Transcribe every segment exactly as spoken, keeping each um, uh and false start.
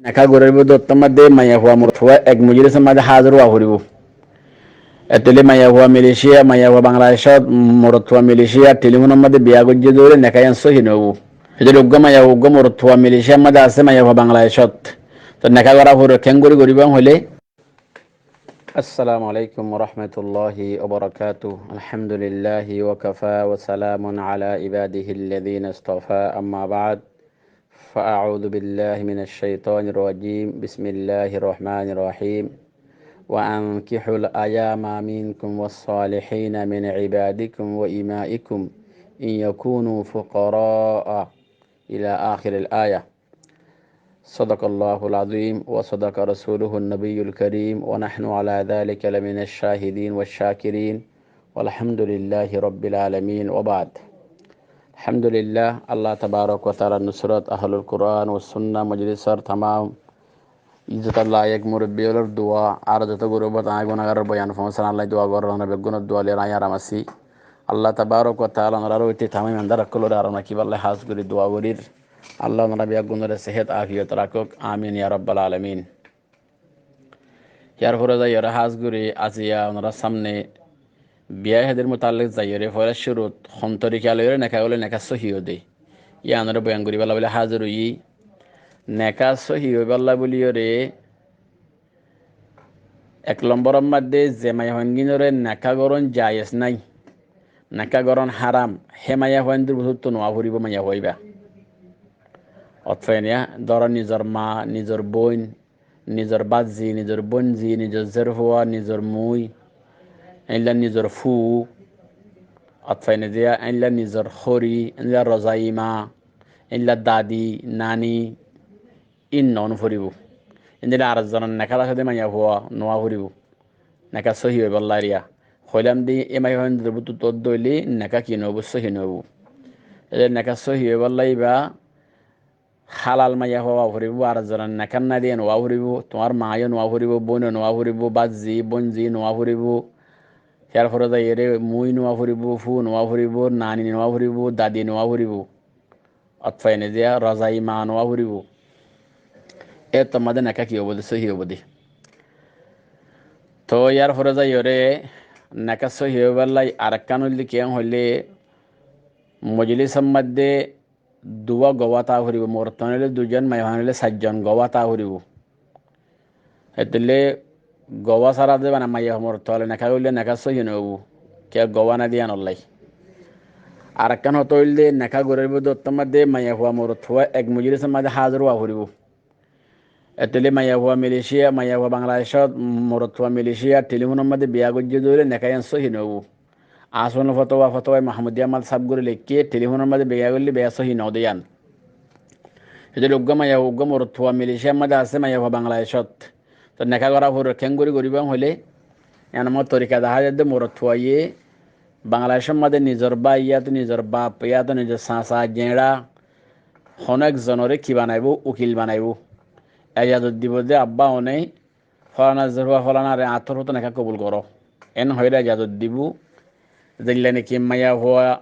Neká goráibo de ottór maze maiyafua morotfua ek mojilísor maze házir ówa foribó. Ettó óile maiyafua Malaysia, maiyafua Bangladecót, morotfua Malaysia, telifónor maze biya goijjé de óile neká yián sóhi noóibo. Ettó óile uggúa maiyafua, uggúa morotfua Malaysiar maze asé, maiyafua Bangladecót. Toh neká gorá foribó, keéngorí goríbo hoilé, السلام عليكم ورحمة الله وبركاته. الحمد لله وكفى وسلام على عباده الذين اصطفى، أما بعد، فأعوذ بالله من الشيطان الرجيم. بسم الله الرحمن الرحيم. وأنكحوا الأيامى منكم والصالحين من عبادكم وإمائكم إن يكونوا فقراء، إلى آخر الآية. صدق الله العظيم وصدق رسوله النبي الكريم ونحن على ذلك لمن الشاهدين والشاكرين والحمد لله رب العالمين وبعد. الحمد لله، Allah tabarak wa taalar nusrot, Ahlul Quran wa Sunnah mojlisor tamam izzotor layek murobbi ólor dua, ar zoto gurubot añí gunagaror boyan foóñsan, Allah dua gorón, beggúnor dua loi añí aram así. Allah tabarak wa taala onorar uite tamam imandar ókkolore aram rakíballa hás gorí dua gorír. Allah onorá beggúnore sehet afiyot rakók. Amin ya rabbal alamin. Yar fore zaiyóre hás gorí aziya onorar samne biya hádir mutallek zaiyóre foila cúrut hon torika loiyóre neká óile neká sóhi óde, yíanore boyan goríballa bóli házir óiyi. Neká sóhi óiballa bóliyóre ek lombóror maze ze maiyafuain gínoré neká gorón jayes nái, neká gorón háram, hé maiyafuaindor bútottu nuwa foribó maiyafua íba. Otfaiya, dóro nizor maa, nizor bóin, nizor bázi, nizor bóinzi, nizor zérfua, nizor muúi, éilla nizor fuu, otfaiya, éilla nizor hóri, éilla rozaima, éilla dadi, nani, ín noó foribó. Índila ar zonor neká asé de maiyafua nuwa foribó. Neká sóhi óiballa eriya. Hoilam de e maiyafuaindor bútottu ódde óile neká ki noóibo, sóhi noóibo. Ede neká sóhi óiballa íba halal maiyafua ówa foribó, ar zonor neká nái de yían ówa foribó, tuáñr maáyo nuwa foribó, bóino nuwa foribó, bázi, bóinzi nuwa foribó. Yar fore zaiyóre muúi nuwa foribó, fuu nuwa foribó, nani nuwa foribó, dadi nuwa foribó. Otfaiya, rozaima nuwa foribó. Ettór maze neká ki óibo de, sóhi óibo de. Toh yar fore zaiyóre neká sóhi óiballa arekkán óilde kiyán hoilé mojlisor maze duwá gowá táa foribó, morotfuain óile duizon, maiyafuain óile sair zon gowá táa foribó. Ettólle gowá sára de mane maiyafua morotfua óile neká goille neká sóhi noóibo, kiyá gowá nái de yíanolla. Arekkán hotá óilde neká goráibo de ottór maze maiyafua morotfua ek mojlisor maze házir ówa foribó. Ettólle maiyafua Malaysia, maiyafua Bangladecót, morotfua Malaysia, telifónor maze biya goijjé de óile neká yían sóhi noóibo. Asónul Fotowa, Fotowa Mahmudiya Ahmad sáb gorí leikké, telifónor maze biya goille biya sóhi noó de yían. Ettólle uggúa maiyafua, uggúa morotfua Malaysiar maze asé, maiyafua Bangladecót. Toh neká gorá foribó, keéngorí goríbo hoilé, yíanor maze torika dahá zar de morotfuaye Bangladecór maze nizor bái, yáto nizor baf, yáto nizor sasa, jeñça, honó ek zonoré ki banaibó, ukil banaibó. Ejazot dibó de abbá one, fólana zérfua fólanare añár torfóttu neká kobul goró. En hoiyóre ejazot dibó. Zeilla niki maiyafua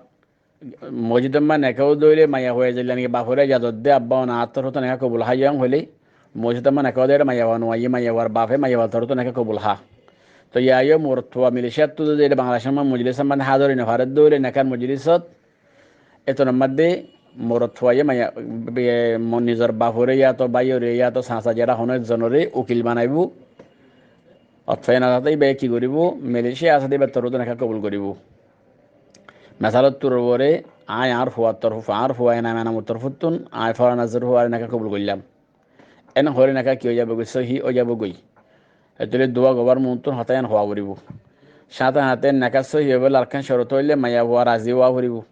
mosjidor maze neká óde óile maiyafuaye zeilla niki bafore ejazot de, abbá one añár torfóttu neká kobul há yían hoilé, mosjidor maze neká óde óile maiyafua nuaiyé, maiyafuar bafe maiyafuar torfóttu neká kobul há. Toh yá yó morotfua Malaysiattu zodi eile Bangladecór maze mojlisor maze házir ói nofaré de óile nekár mojlisot, ettór maze morotfuaye maiya, be, mo-, nizor bafore yáto báiyore yáto sasa jeñça honó ek zonoré ukil banaibó. Otfaiya, íbaye ki goríbo? Malaysia asé de íbar torfóttu neká kobul goríbo. Mesalor tur uore añí añár fuar torfóttu, añár fua enam enamor torfóttun añí fólana zérfuare neká kobul goillám. En hoilé neká ki ói zaibói? Sóhi ói zaibói. Ettólle duwá gowár muúntu hotá yían hoó foribó. Sáñte sáñte neká sóhi óiballa arekkán corot óilde maiyafua razi ówa foribó.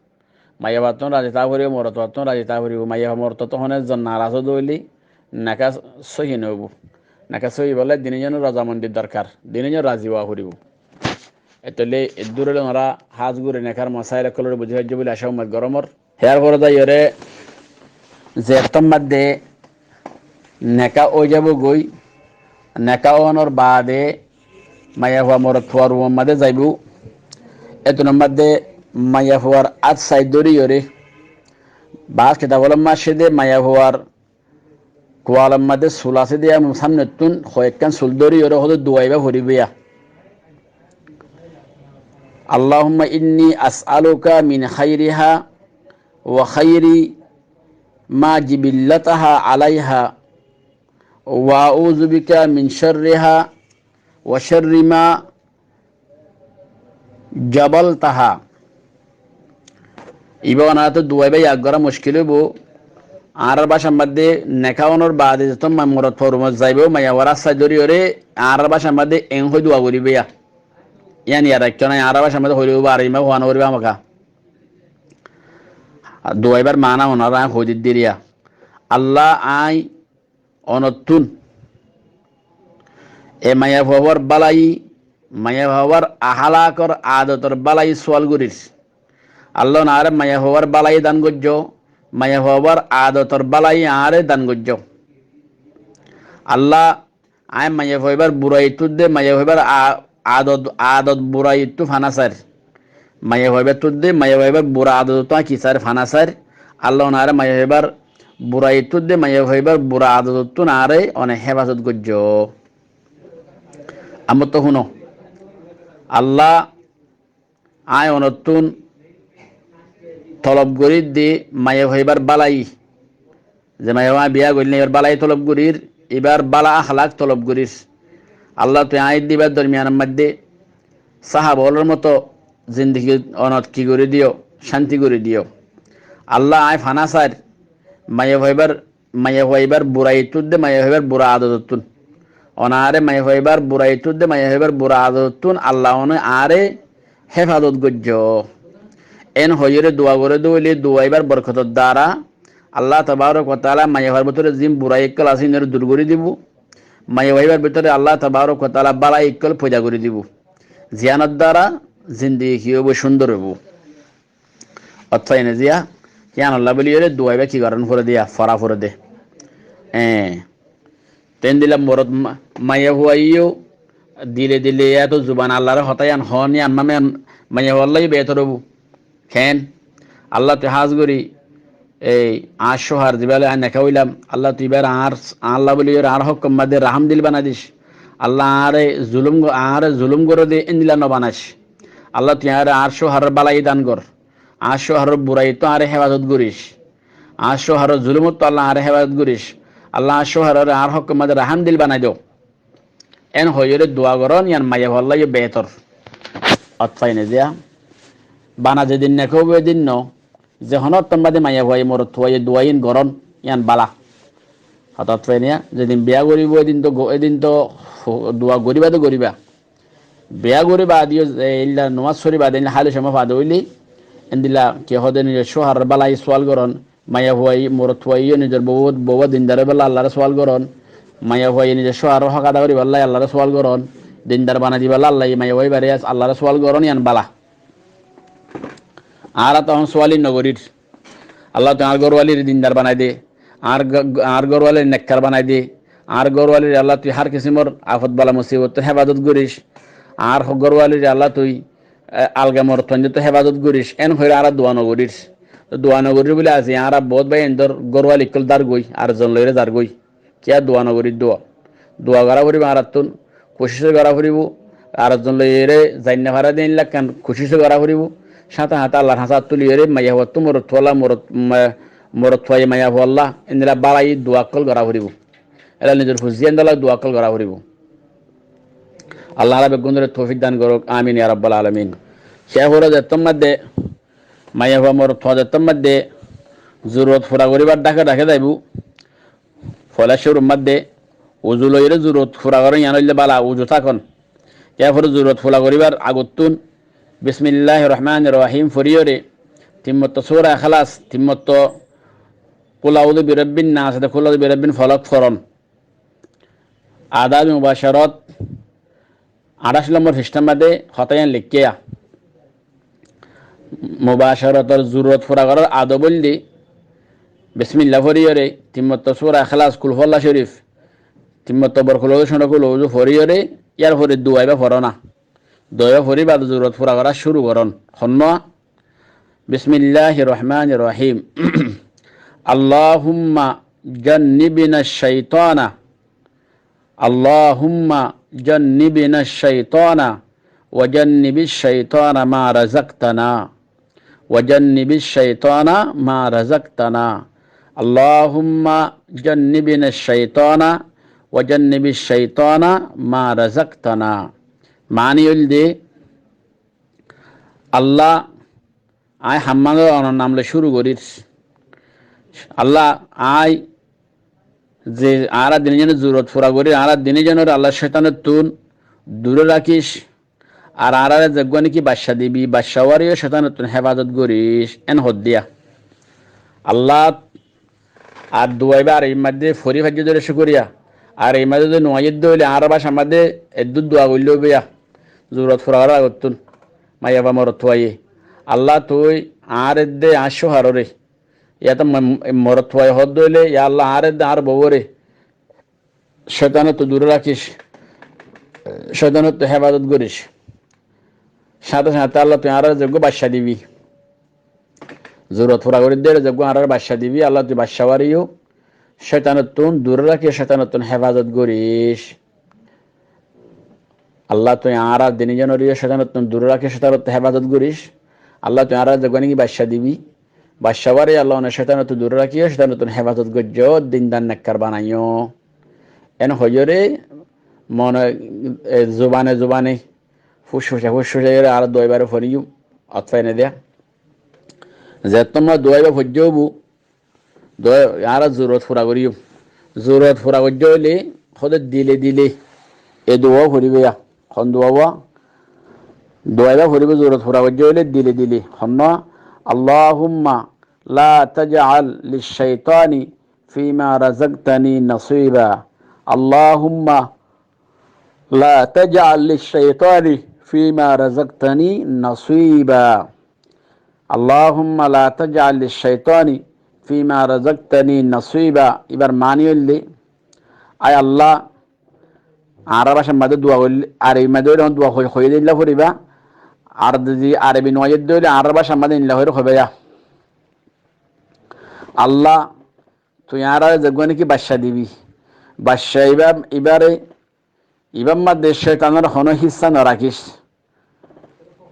Maiyafuattún razi táa foribó, morotfuattún razi táa foribó. Maiyafua morotfuattú honó ek zon naras óde óile neká sóhi noóibo. Neká sóhi óiballa dinoizonor razamondi dorkar, dinoizon razi ówa foribó. Ettólle eddúr óile onorá hás gorí nekár mosail ókkolore buzí faijjó bóli acá ummid gorómor. Yar fore zaiyóre ze ettór maze neká ói zaibói, neká ónor baade maiyafua morotfuar rumor maze zaibó. Ettór maze maiyafuar át sai dóriyóre, baáz kitab ólor maze asé de maiyafuar tualor maze sul asé de yá, sámnottún hoekkán sul dóriyoré hoóde dua ibá foribóu yá. اللهم إني أسألك من خيرها وخير ما جبلتها عليها، وأعوذ بك من شرها وشر ما جبلتها. Ibá onoráttú dua ibá yad gorá muckil óibou. Añárár bácar maze neká ónor baade zetómma morotfua rumot zaibou, maiyafuar át sai dóriyoré añárár bácar maze eén hoi dua goríbou yá. Yían yad raikkó nái, añárár bácar maze hoilé óibou, ar ibá hoá noforibóu hámaká. Dua ibár maána onoráre aññí hoói diddir yá. Allah, aññí onottún e maiyafuar bálayi, maiyafuar ahálakor adotor bálayi sual gorír. Allah, onoráre maiyafuar bálayi dan goijjó, maiyafuar adotor bálayi añáre dan goijjó. Allah, aññí maiyafua ibár buraittu de maiyafua ibár a-, adot, adot buraittu fana sair. Maiyafua ibáttu de maiyafua ibár bura adotottú aññí ki sair, fana sair. Allah, onoráre maiyafua ibár buraittu de maiyafua ibár bura adotottún añáre one héfazot goijjó. Ammótto húno. Allah, aññí onottún tolob gorír de maiyafua ibár bálayi. Ze maiyafua aññí biyá goillám ibár bálayi tolob gorír, ibár bála ahlak tolob gorír. Allah, tui aññí de ibár dormiyanor maze sáhaba ólor moto zindigi onot ki gorí diyó, cánti gorí diyó. Allah, aññí fana sair maiyafua ibár maiyafua ibár buraittu de maiyafua ibár bura adotottún. Onoráre maiyafua ibár buraittu de maiyafua ibár bura adotottún Allah, one añáre héfazot goijjó. Eén hoiyóre dua goré de óile dua ibár borkotor duara Allah tabarak wa taala maiyafuar bútore ziín burai ókkol asé, iínoré dur gorí dibou. Maiyafua ibár bútore Allah tabarak wa taala bálayi ókkol foida gorí dibou. Ziyánor duara zindigi ki óibou, cúndor óibou. Ottót ene ziya, yíanolla bóliyoré dua ibá ki gorá foré de yá, fora foré de. Eé. Te endilla morot ma-, maiyafuaye yó dile dile yá to zuban Allaré hotá yían hoón yían mane maiyafualla yó beétor óibou. Keén? Allah, tui hás gorí ei añár cóuhar zibá loi aññí neká óilam, Allah, tui ibáre añár, añálla bóliyoré añár hókkor maze rahám dil banai dis. Allah, añáre zulúm go-, añáre zulúm goré de endilla no banais. Allah, tui añáre añár cóuharór bálayi dan gor. Añár cóuharór buraittú añáre héfazot goris. Añár cóuharór zulúmottú Allah añáre héfazot goris. Allah, añár cóuharóre añár hókkor maze rahám dil banai do. Eén hoiyóre dua gorón, yían maiyafualla yó beétor. Ottót ene ziya. Bana zedin neká óibou edin no, ze honó ottót maze maiyafuaye morotfuaye dua iín gorón, yían bála. Ottót ene ziya, zedin biyá goríbou edin to go-, edin to fu-, dua goríba de goríba. Biyá gorí baade yó, e, eilla nomás fori baade eilla háli cómot fade óile, endilla ki hoó de nizor cóuharór bálayi sual gorón, maiyafuaye, morotfuaye yó nizor bou, bouwa dindar óibolla Allaré sual gorón, maiyafuaye nizor cóuharór hók ada goríbolla Allaré sual gorón, dindar banai dibolla Allah, maiyafua ibáre Allaré sual gorón, yían bála. Añára tohón suali no gorír. Allah, tui añár górwalire dindar banai de, añár g-, añár górwalire nekkar banai de, añár górwalire Allah, tui hár kisimor afot bala musibottu héfazot goris, añár górwalire Allah, tui, e, alga morotfuaindottú héfazot goris, eén hoiyóre añára dua no gorír. Dua no gorír bóli aijja añára boóut bái endor górwali ókkol dárgoi, ar zon loiyóre zargoi. Kiyá dua no gorí dua. Dua gorá foribóu añárattún, kucíc gorá foribóu, ar zon loiyóre zain no fare de eilla ekkán kucíc gorá foribóu. Sáñte sáñte Allar hañsé át tuliyóre maiyafuattú morotfualla, morot-, ma-, morotfuaye maiyafualla, endilla bálayi dua ókkol gorá foribóu. Eilla nizor fuzí endilla dua ókkol gorá foribóu. Allah añára beggúnoré toufik dan gorouk. Amin ya rabbal alamin. Kiyá fore zettót maze maiyafua morotfua zettót maze zururot fura goríbar dháke dháke zaibóu. Foila cúrur maze uzu loiyóre zururot fura gorón, yían óilde bála, uzu tákon. Yárfore zururot fura goríbar agottún Bismilláhir Rohmánir Rohím foriyóre, tin mottó Súra Ekláas, tin mottó Kul Aúzu Birabbin Nas, ete Kul Aúzu Birabbin Folok foron. Adábe mubacarot añçáic lombor fiçthár maze hotá yían leikké. Mubacarotor zururot fura gorár adob óilde, bismillah foriyóre, tin mottó Súra Ekláas, Kul Huwallah Córif, tin mottó bor Kul Aúzu, cóñço Kul Aúzu foriyóre, yárfore dua ibá foróna. Dua ibá fori baade zururot fura gorá cúru gorón. Honnúa? Bismilláhir Rohmánir Rohím. Allahúmma جنبنا الشيطان. اللهم جنبنا الشيطان وجنب الشيطان ما رزقتنا. وجنب الشيطان ما رزقتنا. اللهم جنبنا الشيطان وجنب الشيطان ما رزقتنا. Maáni óilde, Allah, aññí hammán onor nam loi cúru gorír. Allah, aññí ze añára duní zone zururot fura gorír, añára duní zonoré Allah cóitanottún duré rakíc. Ar añáráre zeggúa niki bacca dibi, bacca wáre yó cóitanottún hefazot goríc, en hoddé. Allah ar dua ibá Arobir maze fori faijjó dé cúkuriya. Ar Arobir maze zodi no aiyé dé óile añárar bácar maze eddúr dua goillé óibo ya. Zururot fura gorár agottún. Maiyafua morotfuaye. Allah tui añáre de añár cóuharoré. Yáto mo-, morotfuaye hoó dé óile, ya Allah añáre de añár bouwóre cóitanottú duré rakíc, cóitanottú hefazot goríc. Sáñte sáñte Allah tui añáráre zeggúa bacca dibi. Zururot fura gorír dé zeggúa añáráre bacca dibi, Allah tui bacca wáre yó cóitanottún duré rakíc, cóitanottún hefazot goríc. Allah tui añára duní zonoré yó cóitanottún duré rakíc, cóitanottún hefazot goríc. Allah tui añáráre zeggúa niki bacca dibi, bacca wáre Allah one cóitanottú duré rakíc, cóitanottún hefazot goijjó, dindar nekkar banaiyó. En hoiyóre mone, e, zubane zubane, fusfusa fusfusa iyóre añára dua ibáre foriyum, otfai ne deya. Zettó añára dua ibá foijjó óibo, dua añára zururot fura goríyum. Zururot fura goijjó óile, hóde dile dile e dua foribo ya. Hon dua? Dua ibá foribo zururot fura goijjó óile dile dile. Hon dua? اللهم لا تجعل للشيطان فيما رزقتني نصيبا. اللهم لا تجعل للشيطان فيما رزقتني نصيبا. اللهم لا تجعل للشيطان فيما رزقتني نصيبا. Ibar maáni óilde, ai Allah, añárar bácar maze dua goillé, Arobir maze óile dua hoi-, hoiyé dé endilla foriba. Ar zodi Arobi no aiyé dé óile añárar bácar maze endilla hoiyóre hoiba ya. Allah, tui añáráre zeggúa niki bacca dibi, bacca ibá, ibáre, ibár maze cóitanor honó hissá no rakíc.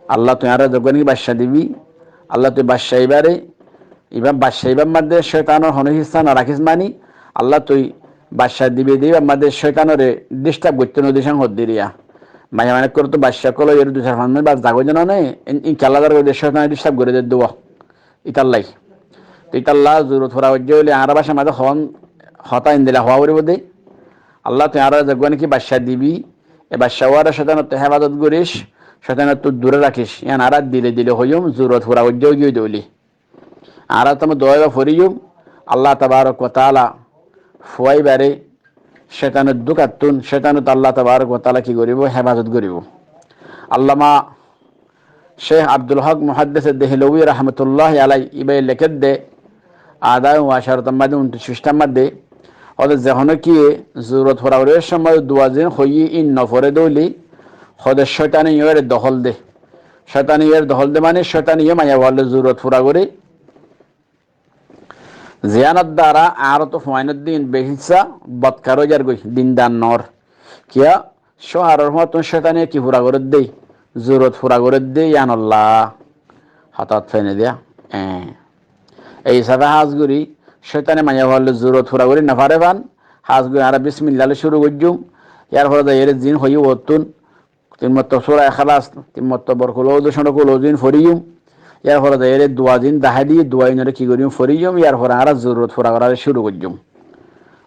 Allah, tui añáráre zeggúa niki bacca dibi, Allah tui bacca ibáre, ibá, bacca ibár maze cóitanor honó hissá no rakíc mani, Allah tui bacca dibi de ibár maze cóitanoré disturb goittó no dis en hoddé riya. Maiyafuain ókkol to bacca ókkol óiyore dui sair fañs minit baade zagói de no né, in, in kiyólla zar goijjé, cóitane disturb gorí der dé. Ítalla. Te ítalla zururot fura goijjé óile añárar bácar maze hon hotá endilla hoó foribó dé. Allah, tui añáráre zeggúa niki bacca dibi, e bacca wáre cóitanottú hefazot goríc, cóitanottú duré rakíc. Yían añára dile dile hoiyum, zururot fura goijjé óigiyoi dé óile. Añára tóma dua ibá foriyum, Allah tabarak wa taala fua ibáre cóitanor dúkattún, cóitanottú Allah tabarak wa taala ki goríbo? Hefazot goríbo. Allama Sheikh Abdul Hok Muhaddis Dehlowi rahmatulláhi alai ibáye lekédde, Adab Muasharat or maze untiric fístár maze, hóde ze honókiye zururot fura goríbar cómot dua zin hoiyí ín no foré dé óile, hóde cóitane yóre dohól de. Cóitane yóre dohól de mani cóitane yó maiyafuar loi zururot fura goré. Ziyánor duara añáráttu fuainor din behíssa bodkar ói zargói, dindar noór. Kiyá? Cóuharor fúañttún cóitane ki fura gorédde? Zururot fura gorédde yíanolla. Hotá fúañi diya. Eé. Ei hísafe hás gorí cóitane maiyafuar loi zururot fura gorí no fare fán, hás gorí añára bismillah loi cúru goijjum. Yárfore zaiyóre zin hoiyí uottún, tin mortaba Sura Ikhlas, tin mortaba Kul Auzu, cóñço Kul Auzu ín foriyum. Yárfore zaiyóre dua zin dahái diyé, dua ínoré ki goijjum? Foriyum. Yárfore añára zururot fura goráre cúru goijjum.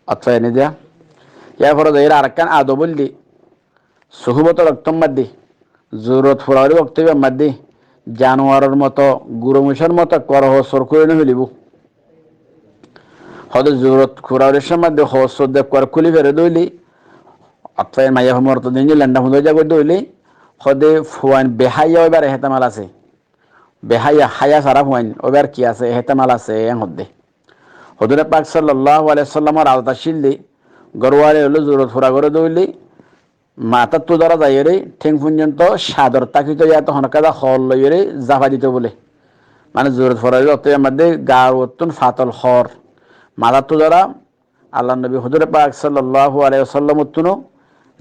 Hotá fúañi diya. Yárfore zaiyóre arekkán adob óilde, suhúbotor októr maze, zururot fura goríbar októr maze, januaror moto, guru moicór moto, ekkuwar hoos sór kúli no felibó. Hóde zururot fura goríbar cómot hoos sór de ekkuwar kúli fele dé óile, otfá maiyafuar morot duní lenda fúñda ói zagói dé óile, hóde fuain beháiya óibar ehtemal asé. Beháiya, háiya sára fuain óibar ki asé? Ehtemal asé, en hoddé. Huzure Pak sallallahu alaihi wasallamor adot accíl dé, górwali ókkole zururot fura goré dé óile, matáttu dóra zaiyóre théng foijjonto cador tákito, yáto honó ekkán hoor loiyóre zafai dito bóle. Mane zururot fura goríbar októr maze gaar uottún fatol hoor matáttu dóra Allar nobi huzure pak sallallahu alaihi wasallam ottún,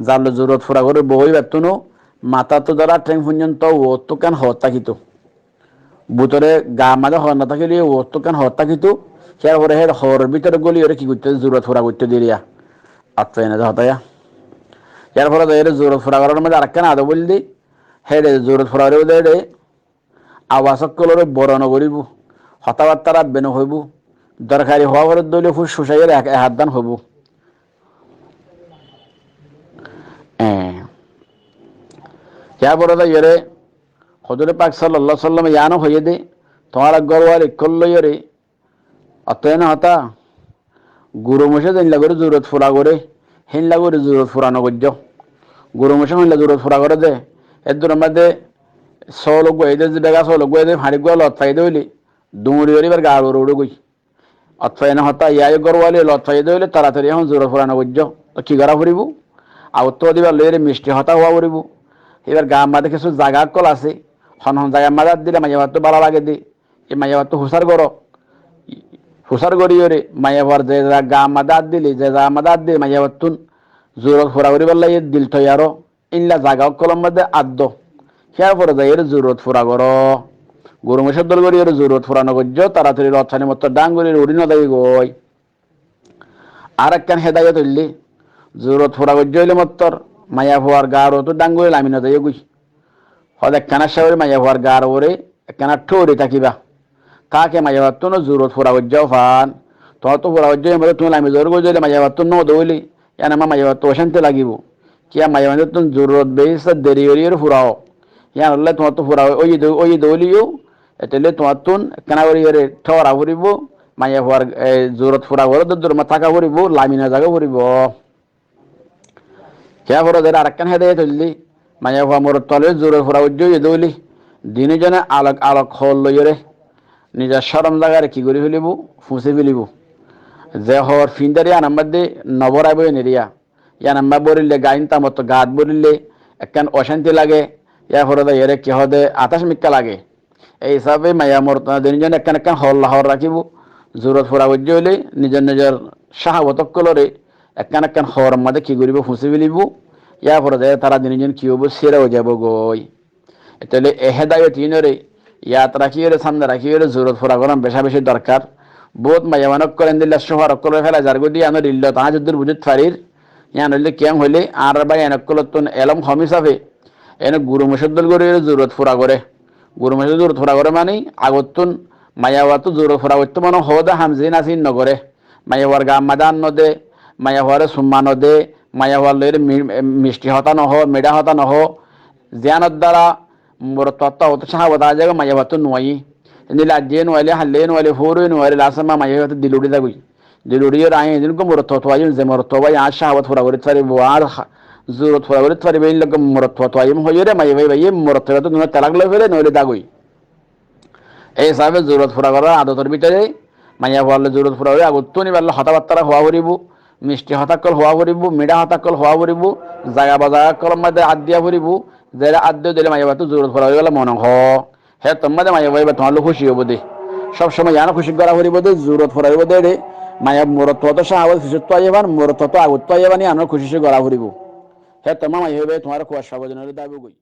zar loi zururot fura gorer bou óibar ttún, matáttu dóri théng foijjonto uottú ekkán hoor tákito. Bútore gaa mazé hoor no tákile uottú ekkán hoor tákito. Yar fore hé hooror bútore góli yóre ki goittó de, zururot fura goittó de eriya. Atfá ene de hotá ya. Yar fore zaiyóre zururot fura gorar mazé arekkán adob óilde, héçe zururot fura goríbo de héçe awaz ókkolore boro no goríbo, hotábattára beno hoibo, dorkari hoó fore de óile fus fusaiyóre ek, ek hát dán hoibo. Ee. Yar fore zaiyóre huzure pak sallallahu alaihi wasallame yiáno hoiyé de, tuáñra górwali ókkol loiyóre, ottót ene hotá, guru moicé zeilla gorí zururot fura goré, héilla gorí zururot fura no goijjó. Guru moicé héilla zururot fura goré de, eddur mazé sóol uggúa aiyé de, zibá sóol uggúa aiyé de, fañçi uggúa lot faiyé de óile, duñri gorí íbar gaar uore uçé goi. Otfá ene hotá, yá yó górwali lot faiyé de óile, toratori ehón zururot fura no goijjó. Toi ki gorá foribó? Agottú de íbar loiyóre micthi hotá hoó foribó. Íbar gaar mazé kessú zaga ókkol asé, hon hon zagar mazé hát dile maiyafuattú bála lage de, e maiyafuattú fusár goró. Fusár goríyore maiyafuar ze za-, gaar mazé hát dile, ze zagar mazé hát dile maiyafuattún zururot fura goríbar lagi dil toiyar ó, éilla zaga ókkolor mazé hát do. Híyar fore zaiyóre zururot fura goró. Guru moicór dóil goríyore zururot fura no goijjó, toratori lot faní mottor dháng gorí uçí no zagói goi. Arekkán hédayot óilde, zururot fura goijjó óile mottor maiyafuar gaar uottú dháng gorí lami no zagói goi. Hoó de ekkána accá gorí maiyafuar gaar uore ekkána thóri tákiba. Táke maiyafuattún zururot fura goijjó fán. Tuáñttú fura goijjó, ér mazé tuñí lami zagói de óile maiyafuattún no de óile, yían amá maiyafuattú ocánti lagibo. Kiyá maiyafuattún zururot beci deri gorí gorí fura ó. Yíanolla tuáñttú fura óiye de, óiye de óile yó, etolla tuáñttún ekkána gorí gorí thóra foribó, maiyafuar, e, zururot fura goré de dur mazé táka foribó, lami no zaga foribó. Híyar fore zaiyóre arekkán hédayot óilde, maiyafua morotfua loi zururot fura goijjó óiye de óile, duní zone alok alok hool loiyóre nizor córom zagare ki gorí felibó, fusí felibó. Ze hoor findár yíanor mazé no bóraibo ene eriya. Yíanor mazé bórile gaáin tamotto gaat bórile ekkán ocánti lage, yíar fore zaiyóre ki hoó de atác mikká lage. Ei hísafe maiya morotfua duní zone ekkán ekkán holla hoor rakíbo. Zururot fura goijjó óile nizor nizor cáhawot ókkolore ekkán ekkán hooror mazé ki goríbo, fusí felibó. Yíar fore zaiyóre tará duní zon ki óibo, sira ói zaibo goi. Etolla e hédayot iínoré yad rakíyore, sámne rakíyore zururot fura gorán becá becí dorkar. Boóut maiyafuain ókkol endilla cóuhar ókkolore félai zargói de yíanor illot añí zeddur buzít farir. Yían óilde kiyá hoilé añárar báiyain ókkolóttun elóm hom hísafe ene guru moicór dóil goríyore zururot fura goré. Guru moicór zururot fura goré mani agottún maiyafuattú zururot fura goittó mane hoó de ham ziín asé iín no goré. Maiyafuar gaar mazé hát no de, maiyafuaré summa no de, maiyafuar loiyóre mi-, micthi hotá no hoó, miçá hotá no hoó. Ziyánor dara morotfuattú agottú cáhawot aái zagói, maiyafuattú nuaiyé. Endilla aijjá yó nuailé, hailla yó nuailé, foóre yó nuailé, last ot maiyafuattú dil uçí zagói. Dil uçíyore añí ezin uggúa morotfua tuaiyum, ze morotfua bái añár cáhawot fura gorít faribó, añár ha-, zururot fura gorít faribó, éilla uggúa morotfua tuaiyum hoiyóre maiyafua báiye morotfuattú duní talak loi félé noóile zagói. Ei hísafe zururot fura gorár adotor bútore maiyafuar loi zururot fura gorí agottún íbar loi hotábattára hoó foribó, micthi hotá ókkol hoó foribó, miçá hotá ókkol hoó foribó, zaga bazaga ókkolor mazé hát diya foribó, zere hát diyo de óile maiyafuattú zururot fura goríbolla mone hoó. Héttor mazé maiyafua íba tuáñr loi kúci óibo de. Sób somoi yíanor kúci gorá foribó de, zururot fura goríbo de ére. Maiya morotfuattú cáhawot fisóttu aiyé fán, morotfuattú agottú aiyé fán, yíanor kúci gorá foribó. Héttor mazé maiyafua íba tuáñre kuwacca fore noóile zaibo goi.